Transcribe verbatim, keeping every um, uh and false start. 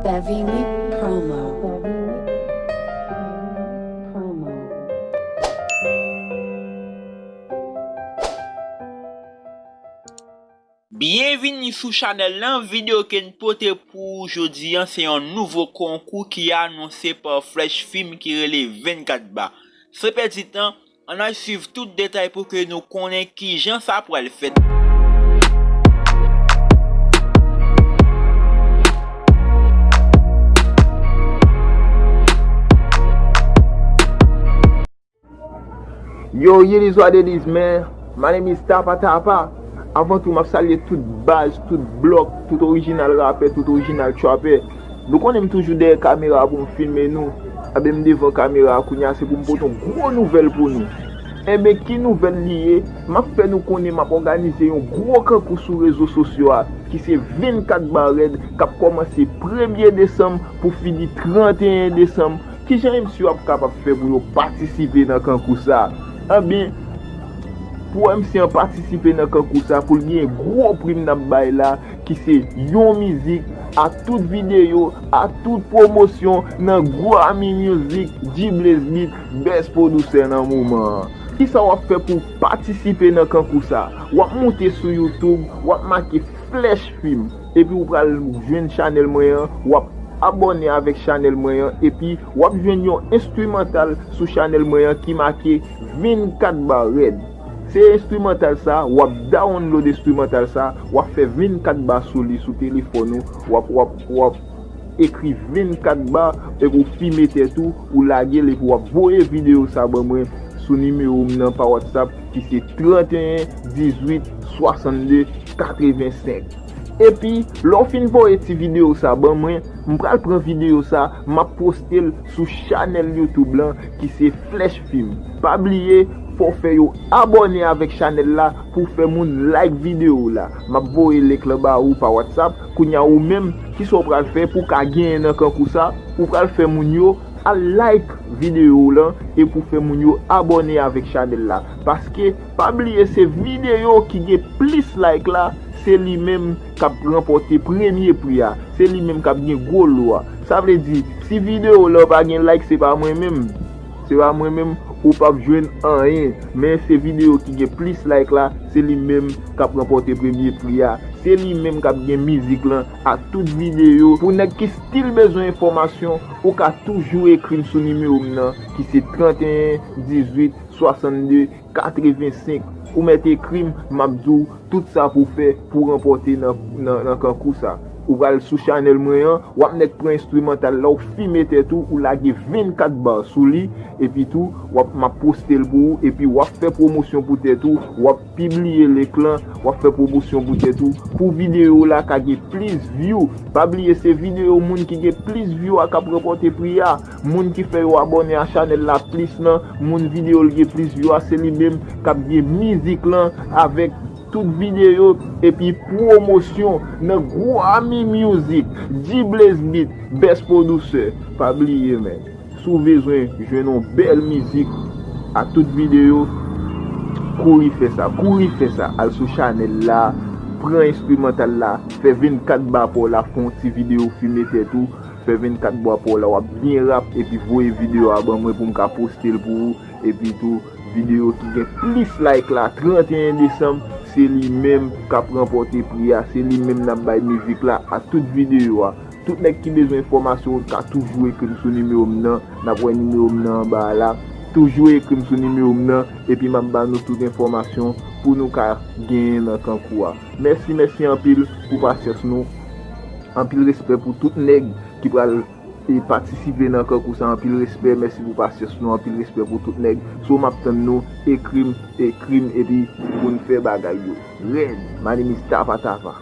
Bevy Week Promo. Byenvini sou chanèl lan. Videyo ke n pote pou ou jodi a, se yon nouvo konkou ki anonse pa Flèch Film ki rele vennkat ba. San pèdi tan, ann al swiv tout detay pou ke nou konnen kijan sa pral fèt. Yo, it is what it is, man. My name is Tapa Tapa. Avan tou, m ap salye tout baz, tout blòk, tout orijinal rapè, tout orijinal trapè. Nou konnen m toujou dèyè kamera pou m filme nou. Enben, m devan kamera a kounye a, se pou m pote yon gwo nouvèl pou nou. Enben, ki nouvèl li ye? M ap fè nou konnen m ap òganize yon gwo kankou sou rezo sosyo a, ki se vennkat ba rèd, k ap kòmanse premye desanm pou fini tranteyen desanm. Kijan M C yo ap kapab fè pou yo patisipe nan kankou sa a? Enben, pou M C an patisipe nan kankou sa a, pou l gen gwo prim n ap bay la, ki se yon mizik, a tout videyo, a tout pwomosyon nan Grammy Music, G-Blaze Beat, best producer nan moman an. Kisa w ap fè pou w patisipe nan kankou sa a? W ap moute sou YouTube, w ap make Flèch Film. Epi ou pral jwenn chanèl mwen an, w ap abòne avèk chanèl mwen an, epi w ap jwenn yon enstrimantal sou chanèl mwen an ki make vennkat ba rèd. Se enstrimantal sa, w ap download enstrimantal sa, w ap fè vennkat ba sou li sou telefòn ou, w ap, w ap, w ap ekri vennkat ba, epi w filme tèt ou, ou lage l, epi w ap voye videyo sa ban mwen sou nimewo m nan pa WhatsApp, ki se trannteyen dizuit swasannde katrevensenk. Epi, lè w fin voye ti videyo sa ban mwen, m pral pran videyo sa, m ap poste l sou chanèl YouTube lan, ki se Flèch Film. Pa bliye, fò w fè yo abòne avèk chanèl la pou w fè moun like videyo la. M ap voye link lan ba ou pa WhatsApp. Kounye a ou menm, kisa w pral fè pou w ka genyen nan kankou sa? Ou pral fè moun yo al like videyo w lan e pou fè moun yo abòne avèk chanèl la. Paske, pa bliye, se videyo ki gen plis like la, se li menm k ap ranpòte premye pri a. Se li menm k ap gen gwo lo a. Sa vle di, si videyo w lan pa gen like, se pa mwen menm. Se pa mwen menm, ou p ap jwenn anyen. Men se videyo ki gen plis like la, se li menm k ap ranpòte premye pri a. Se li menm k ap gen mizik lan ak tout videyo. Pou nèg ki still bezwen enfòmasyon, ou ka toujou ekri m sou nimewo m nan, ki se trannteyen dizuit swasannde katrevensenk. Ou mèt ekri m, m ap di w tout sa pou w fè pou w ranpòte nan, nan, nan kankou sa. Ou pral sou chanèl mwen an, w ap nèk pran enstrimantal la, w filme tèt ou, ou lage vennkat ba sou li, epi tou, w ap, m ap poste l pou ou, epi w ap fè pwomosyon pou tèt ou, w ap pibliye link lan, w ap fè pwomosyon pou tèt ou, pou videyo w la ka gen plis view. Pa bliye, se videyo moun ki gen plis view a k ap ranpòte pri a. Moun ki fè yo abòne a chanèl la plis lan, moun videyo l gen plis view a, se li menm k ap gen mizik lan avèk tout videyo epi pwomosyon nan Grammy Music, G-Blaze Beat, best producer. Pa bliye, men, si w bezwen jwenn yon bèl mizik a tout videyo, kouri fè sa, kouri fè sa, al sou chanèl la, pran enstrimantal la, fè vennkat ba pa w la, fè yon ti videyo, filme tèt ou, fè vennkat ba pa w la, w ap byen rap, epi voye videyo a ban mwen pou m ka poste l pou ou, epi tou, videyo ki gen plis like la, trannteyen desanm, se li menm k ap ranpòte pri a, se li menm n ap bay mizik la a tout videyo a. Tout nèg ki bezwen enfòmasyon, ka toujou ekri m sou nimewo m nan, n ap wè nimewo m nan anba a la, toujou ekri m sou nimewo m nan, epi m ap ba nou tout enfòmasyon pou nou ka genyen nan kankou a. Mèsi, mèsi anpil pou pasyans nou. Anpil respè pou tout nèg ki pral, e, patisipe nan kankou sa. Anpil respè, mèsi pou pasyans nou. Anpil respè pou tout nèg. So, m ap tann nou, ekri m, ekri m, epi pou n fè bagay yo rèd. My name is Tapa Tapa.